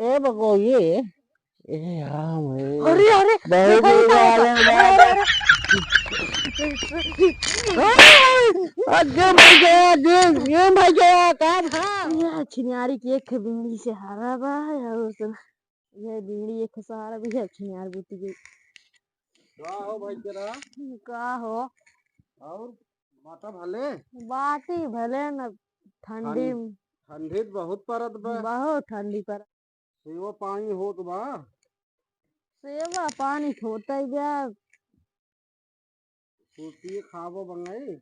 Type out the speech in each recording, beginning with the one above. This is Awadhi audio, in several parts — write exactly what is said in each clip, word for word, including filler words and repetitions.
ए बगो ये, ए राम रे। अरे, अरे, बहुत देखो, ये बुरा देखो, हाल है, अरे, अरे, अरे। अरे भाई गया, देख, ये भाई गया, का भा? ये छिनारी के एक बीड़ी से हारा बा, और ये बीड़ी एक सहारा भी है, छिनार बूटी गई। का हो भाई तेरा? का हो? और बाटा भले? बाटी भले न, ठंडी। ठंड-, ठंडी त बहुत परत बा। बहुत ठंडी परत। सेवा पानी होत बा? सेवा पानी होतइ बा। सुरतिये खाबो बंगई?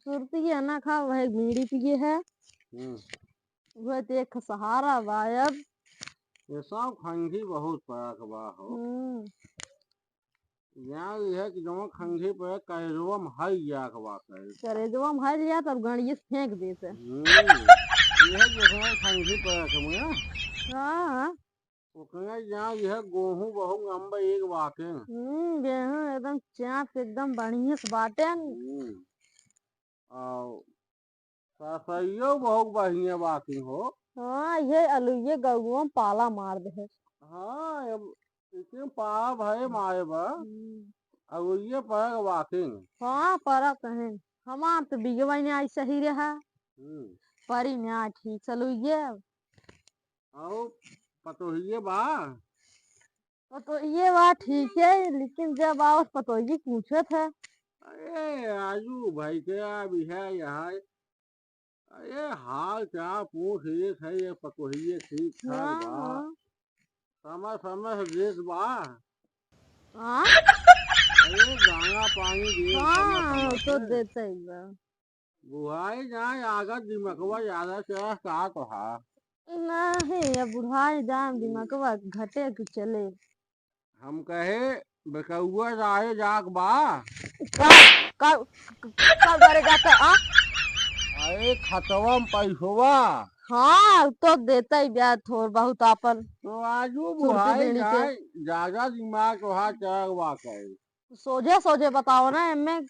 सुरतिये ना खाओ, वह बीड़ी पिए है। हम्म। वह तो एक सहारा बा अब। ये सब खंघी बहुत परत बा हो। हम्म। यहाँ यह कि जमा खंघी पे करेजवा में हल जात बा कहे। करेजवा में हल जात, तब गणिये से फेंक देत है। हम्म। यह जैसे खंघी पे रखे मुझे। हाँ, हाँ। ओकरे यहाँ यह गोहूँ बहुत लंबा एक बाटे। हम्म, गेहूं एकदम चाप के एकदम बढ़िया से बाटे। हम्म। और सरसइयो बहुत बढ़िया बाटी हो। हाँ, ये अलुइये गउआ में पाला मार दे है। हाँ, अब इतने पाला भरे मारे बा। हम्म। अलुइये परक बाटी। हाँ, परक है। हमार तो बिगवा ने आई सही रहा। हम्म। परी ने आई ठीक से अलुइये। और पतोहिए बा? पतोहिए बा, ठीक है, लेकिन जब आओ पतोहिए पूछत है। अरे, आजू भाई के अब है यहाँ, अरे, हाल क्या पूछ, एक है, ये पतोहिए ठीक ठाक हाँ, बा। हाँ। समय, समय से देत बा। हाँ? अरे, दाना पानी दे हाँ, समय, समय वो तो से। देते ही बा। बुढ़ाई जाए आगा दिमकवा ज्यादा चढ़ का तो हा। नहीं, अब बुढ़ाई जाए दिमकवा घटे के चले। हम कहे बेकौआ जाए जाक बा। का, का, का करे जाता, आ? अरे खतवा में पैसवा। हाँ, तो देता ही ब्याज थोड़ बहुत आपन। तो आजू सुरती बुढ़ाई बीड़ी के। जाए, ज्यादा दिमाग तो हा चढ़ बा कहे। सोझे, सोझे बताओ ना, एमे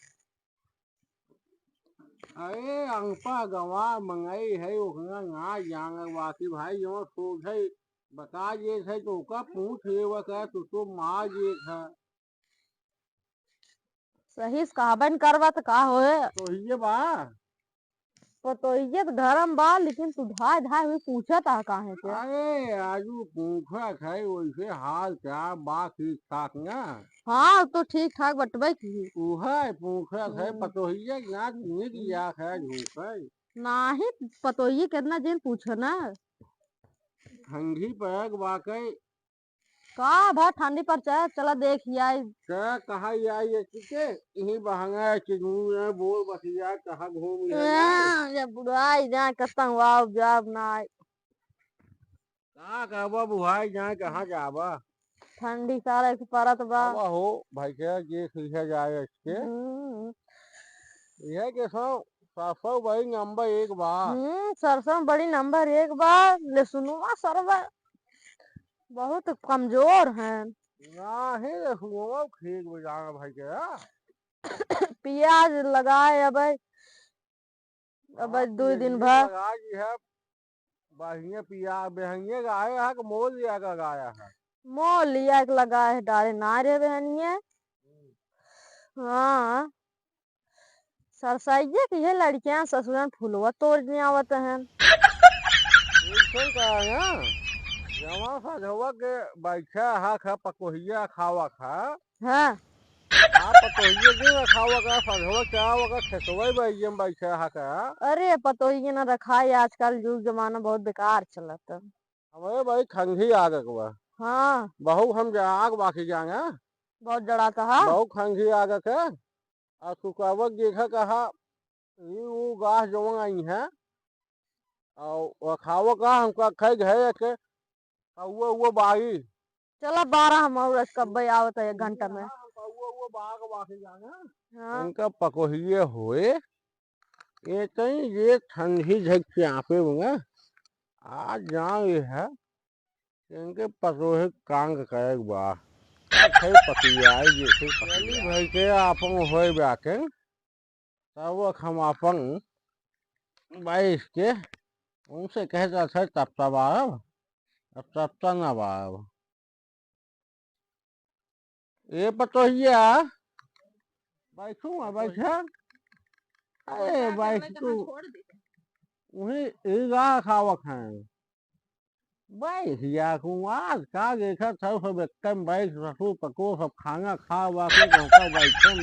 अरे अंगपा गंवार मंगई है, ओकरा ना जाने बाकी भाई, जवन सोझे बता देत है तो ओका पूछ लेवा का, तू तो मार देत है। सही से कहबे न करबा त का होए? पतोहिए बा। पतोहिए त घरम बा, लेकिन तू धाय धाय हुई पूछत आ काहे के? अरे आजू पूछत है, वैसे हाल चाल बा ठीक ठाक ना? हाँ, तो ठीक ठाक बटबे की। उहे पूछत है, हम्म। पतोहिया के नाक नीक हम्म। या है झूठ है। नाही, पतोहिए केतना दिन पूछो ना। ठंडी पर वाकई। का भा ठंडी पर चल, चला देख आई। का कहा आई ये के, यही बहंगा चिगनू है, बोल बतिया, कहाँ घूम ले ना, ये बुढ़ाई जाए, कतहूँ आओ, जाब ना आए। का कहबा बुढ़ाई जाए, कहाँ जाबा? ठंडी सारे के परत बा। आवा हो, भाई के जे खिया जाए इसके। हम्म। यह के सौ, सरसों बड़ी नंबर एक बा। हम्म, सरसों बड़ी नंबर एक बा। ले सुनुआ सरवा, बहुत कमजोर हैं। नाही रे सुनुआ, ठीक बजाना भाई के, हाँ। पियाज लगाए अब। अब हाँ, दो दिन बेहनिया भर। लगा जी है, बहिनिया पिया, बेहनिया गाया है कि मोल लिया का गाया है? मोल लिया के लगाए है, डारे ना रे बेहनिया। हम्म। हाँ। सरसाइये के ये लड़कियां ससुरन फुलवा तोड़ने आवत हैं। ऐसन का है ना, जमा सजवा के बैठा हा खा, पकोहिया खावा खा। हाँ। आप पतोहिए के रखावा का, सजवा चावा का, खेतवा बइये में बैठा हा का। अरे, पतोहिए ना रखाई, आजकल जुग जमाना बहुत बेकार चलत। हमारे भाई खंघी आग के बा। हाँ। बहुत हम जा-, आग बाकी जाएंगे। बहुत जड़ा कहा। बहुत खंघी आग के। आ सुकावत देखा कहा, ई ऊ गाछ जवन आई है, और वो खावो का, हमका खाई घरे के, कौआ उआ बागी। चला बारह हम और कब्बे आवत है एक घंटा में। हाँ, हम कौआ उआ बाग वाके जाना। हाँ। इनका पकोहिए होए, ये तई ये ठंडी झक के आपे बंगा, आज जान ये है, इनके पतोहे कांग करेक बा। खाई पतियाई जैसे पतियाई। भाई के आपन होए बाटे, तब हम आपन बैठ के उनसे कहे जात है तब तब आब। अब सत्ता ना बा अब। ए पतोहिया, बैठू, आ बैठा। अरे, बैठ तू। वही ईगा खावत हैं। बैठ जा तू, आज का देखत हौ, सब एकदम बैठ, ससुर पतोह सब खाना खा वा के कहता बैठन,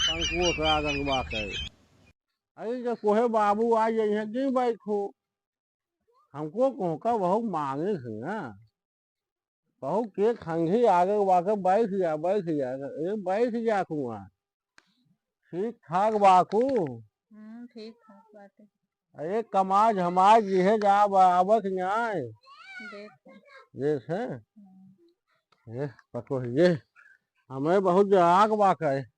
पंखुओ से आगन बात है। अरे, जब कोहे बाबू आ जाइए, जी बैठो। हमको कहूँ का बहुत मांगे थे ना, बहुत के खंघी आगे वाके बैठ जा, बैठ जा, ए, बैठ जा कुआं। ठीक ठाक बाकू। हम्म, ठीक ठाक बाटे। अरे कमाज हमाज जिहे जा बा, आवत न्याय। देख। जैसे? हम्म। ये पको ये। हमें बहुत जाग बाका है।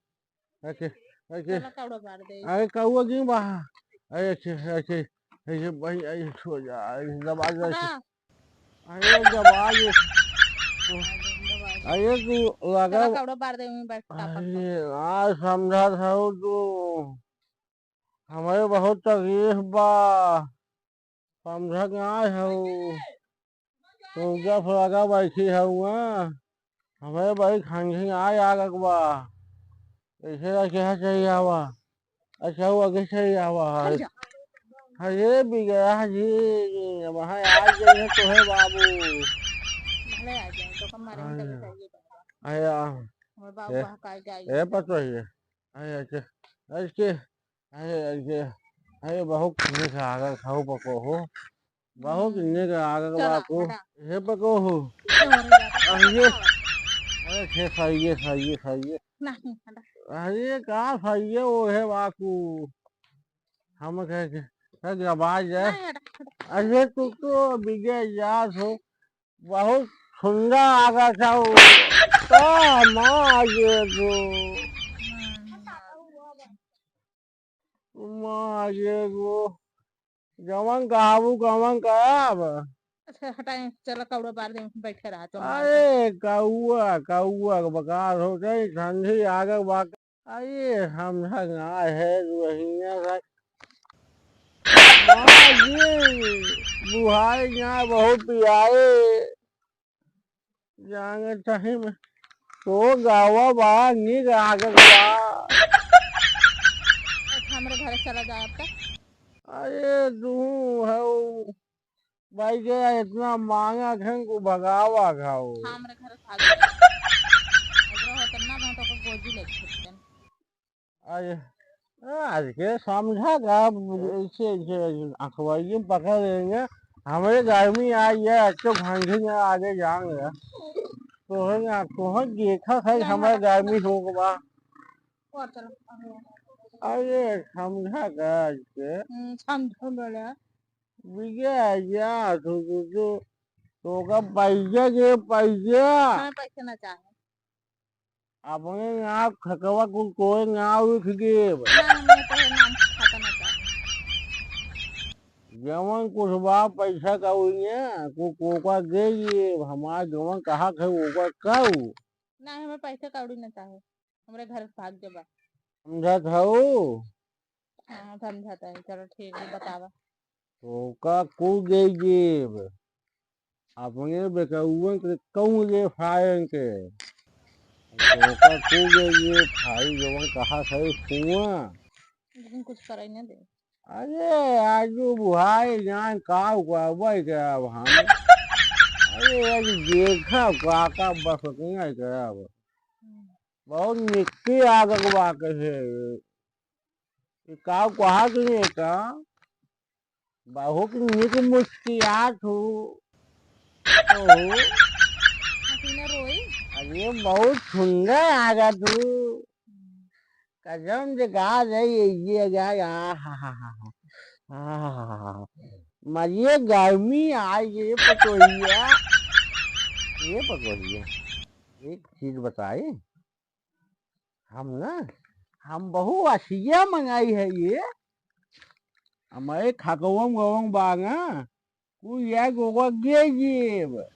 ऐसे, ऐसे। चला कौड़ा बार दे। अरे कौआ गिर बा। अरे ऐसे, ऐसे, ऐसे भाई, ऐसे सो जा, ऐसे दबा दे, ऐसे। हाँ। अरे दबा दे। दबा दे। अरे तू लगा। चला कौड़ा बार दे, मैं बैठ तापक अरे, आज समझा था वो तू। हमें बहुत तकलीफ बा। समझा के आए हऊ। तू जब लगा बैठी हऊ, हाँ। हमें बड़ी खंघी आए आगक बा। ऐसे रखे है चाहिए आवा। अच्छा, वो आगे चाहिए आवा। हट जा। अरे बिगड़ा जी, वहाँ आ गए हैं तोहे बाबू। भले आ जाए, तो कम मारे में अरे। तबीयत आइए बाबा। अरे आ। हमारे बाबू ए, बहकाए जाइए। ए पतोहिए। अरे, अच्छा, अच्छा। अरे, अरे, अरे, बहुत नीक आगल खाऊ पको हो। बहुत हम्म। नीक आगल चला, बाकू। हटा। हे पको हो। क्यों हो रही बात? अरे, अरे, छे, सही है, सही है, सही है। नहीं, हटा। अरे, का सही है, वो है बाकू। हम कह के, कह के आवाज है। नहीं, हटा, हटा। अरे, तू तो बिगड़ जात हो। बहुत सुंदर आगा था वो। का माँ ये गो। माँ ये गो। जवन कहाबू, कवन करब। अच्छा, हटाएं, चला कौड़ा बार दे, बैठे रहा, चुप मार के। अरे, कौआ, कौआ के बकार हो गई, ठंडी आगे बा-, अरे, समझा ना है, रोहिंग्या का। माँ जी, बुहाई ना बहुत पियाए। जाने चाही में तो गावा बा, नीक आगे बा। अच्छा, हमरे घरे चला जाए अब तक। अरे, तू है वो भाई के इतना मांगा खन को भगावा खाओ। हाँ, हमरे घर भाग गए। एकरा होतन ना, तो ओकर गोजी ले छुटतन। आज, आज के समझा का, ऐसे, ऐसे अखबारी में पकड़ लेंगे। हमरे गर्मी आई है, अच्छो घंघी में आगे जाएंगे। तो है ना, तो है देखा है हमारे गर्मी हो गवा। और चलो। अरे, समझा का आज के? हम्म, समझो बोले। बिगड़ जा, तू, तू, तू, तो का पैसा के पैसा? हमें पैसे ना चाहे। अपने नाम खतवा कुल कोई नाम लिख देब। ना, हमें तो नाम खाता ना चाहे। जवन कुछ बा पैसा का उइया, को कोका दे देब, हमार जवन कहा थे ओका कहू। ना, हमें पैसा कौड़ी ना चाहे। हमरे घर से भाग जाबा। समझत हऊ? हाँ, समझत है। चलो ठीक है, बतावा। ओका कू दे जेब। अपने बेटउवन के कहूँ जे फायन के। ओका कू दे जेब, फाई जवन कहा सही कुआं। लेकिन कुछ करे ना दे। अरे, आजू बुहाई जान का उकाबई के अब हम। अरे, आज देखा का, का बस उतना ही के अब। हम्म। बहुत निक्की आगक बा कहे। ई का कहा कि ये का? बहुत निक मुस्कियात हो। ओहो। हसीना रोई? अरे, बहुत सुंदर आगत हो। हम्म। कसम से कहा जाए, ये, ये, या, या, हा, हा, हा, हा। आ, मजे गर्मी आ, ये पतोहिया। ये पतोहिया, एक चीज बताए, हम ना, हम बहु असिया मंगाई है ये। हमारे खकवम गवम बागा, तू या गोगा गे जेब।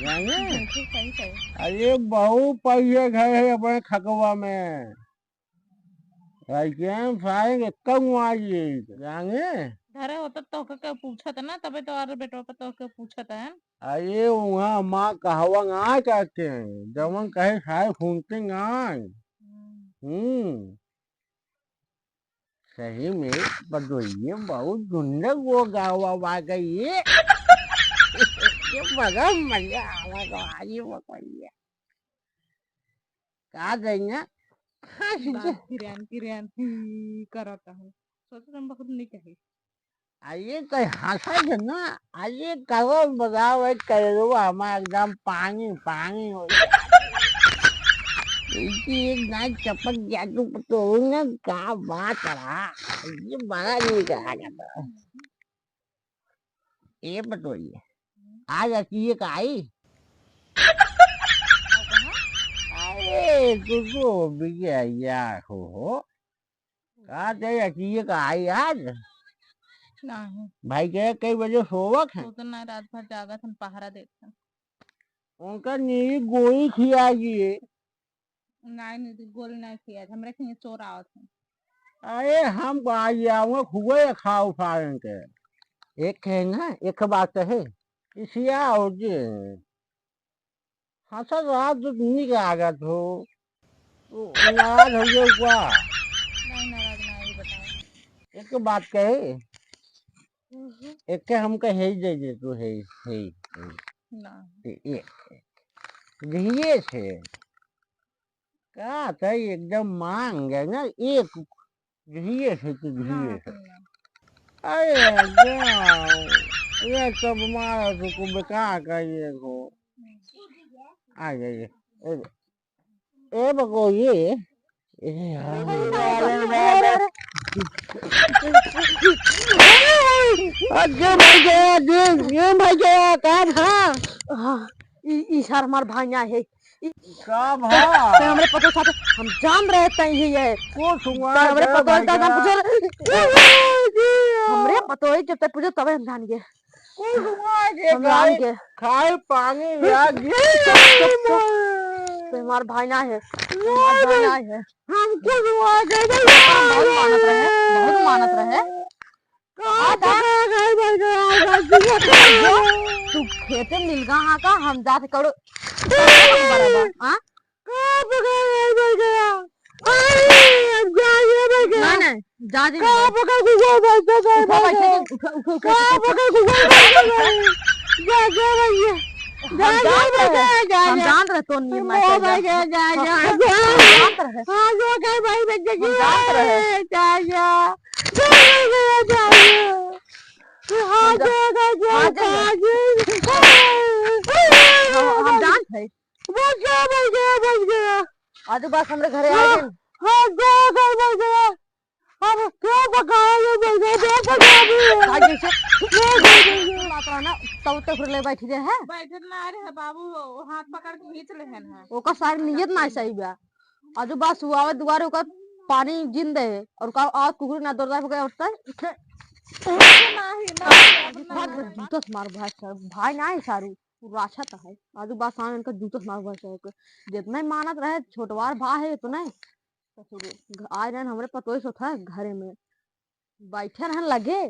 जाने? बिल्कुल सही कहे। अरे, बहुत पैसे गए हैं अपने खकवा में। राइकेन सारे कम आ जाए, जाने? धरे होत तोहके केहू पूछत ना, तबे तोहार बेटवा पतोह केहू पूछत है। अरे वहाँ माँ कहवा ना करते हैं, जवन कहे सारे सुनते ना। हम्म। हम्म। सही में बदोइये बहुत सुंदर वो गावा आ गई ये। ये बड़ा मजा आवा गवा ये बकैया। का गई ना? हंस दे। दांत किरियान किरियान ही करत हूँ। सोच हम बहुत निक है। अरे कहीं हंसा दे ना। अरे करो बजाओ एक करो हमारा एकदम पानी पानी हो गया। एक ना चपक जादू तो ना का बात रहा। ये बड़ा नहीं कहा जाता। ये बतोइए, आज अकिए का आई? अरे, तू तो बिगड़िया हो, हो। का ते अकिए का आई आज? नहीं। भाई के कई बजे सोवत है? सोतन ना, रात भर जागत हन, पहरा देत हन। उनका नींद गोली खिया दिए। नाहीं, नाहीं, गोली नाहीं खियात, हमरा के चोर आवत है। अरे, हम आज आऊंगा, खूबे खाओ सारन के। एक है ना, एक बात है, इसिया हो जे। हाँ सर, रात जो नीक लागत हो, तो नाराज हो गए का? नहीं, नाराज ना, ये बताओ। एक बात कहे, हम्म। एक के हमका है ही दे दे, तू है ही, है ही, है ही। ना। ए-, ए-, यही से। का था एकदम मांग है ना, एक घिये से तो ना, घिये से। ना। अरे जाओ, ये सब मारो तो को बेकार का ये को। आ जाइए। ए, ए बको ये। ए यार। अरे भाई गया, अरे, ये भाई गया, का था? हाँ, ई, ई सार हमार भाई ना है। ई का भा? ते हमरे पतोह साथे, हम जान रहे तई ही है। कुछ हुआ ते हमरे के पतोह भाई का नाम का? पूछे। हमरे पतोह जब तक पूछे तबे हम जान गए। कुछ हुआ के हम जान भाई? गए। खाए पानी चुप, लाग चुप, गया। चुप, चुप, चुप। ते हमार भाई ना है, हमार भाई ना है। हम कुछ हुआ के भाई? बहुत मानत रहे, बहुत मानत रहे। कहाँ पकड़ा गए भाई गया? तू खेते मिल गा हाँ का? हम जात करो। हाँ? कहाँ पकड़ा गए भाई गया? अरे, हम जाइए भाई गया। नहीं, नहीं, जा दे। कहाँ पकड़ के गए भाई गया? उठा, उठा, उठा, उठा, उठा, कहाँ उठा। पकड़ के गए भाई गया? जा, जा भाई गया। हम जा, जा जान रहे, भाई गया, जा, हम जा। जान रहे, तो नहीं, मैं ओ चल भाई जा। गया, जा, जा, हम जा। जान रहे। हाँ, जो गए भाई बच्चे की। हम जान रहे। जा, जा। हाँ, हम जा-, जो गए, जो हाँ, जा-, गए। हाँ, हम जान थे। बच गया, बच गया, बच गया। आजू बास हमरे घरे आ हाँ, गए। हाँ, जो गए, बच गया। अब क्यों पकाया ये बच गया, बच गया अभी। आज जैसे बात रहा ना, तब तक ले बैठ गए हैं। बैठे ना रहे बाबू, हाथ पकड़ के खींच ले हैं। ओकर सारी नियत ना सही बा। आजू बास हुआ दुआरे ओकर पानी जिन दे और का आ कुकुर ना दौड़ता हो गया उठता है। नहीं, नहीं, नहीं, नहीं। जूता से मार भाई सर, भाई ना है सारू, वो राछा तो है। आजू बात सामने इनका जूता से मार भाई सर, जितना ही मानत रहे छोटवार भाई है उतना ही। ससुरे, घ-, आए रहन हमरे पतोई सोथा घरे में, बैठे रहन लगे,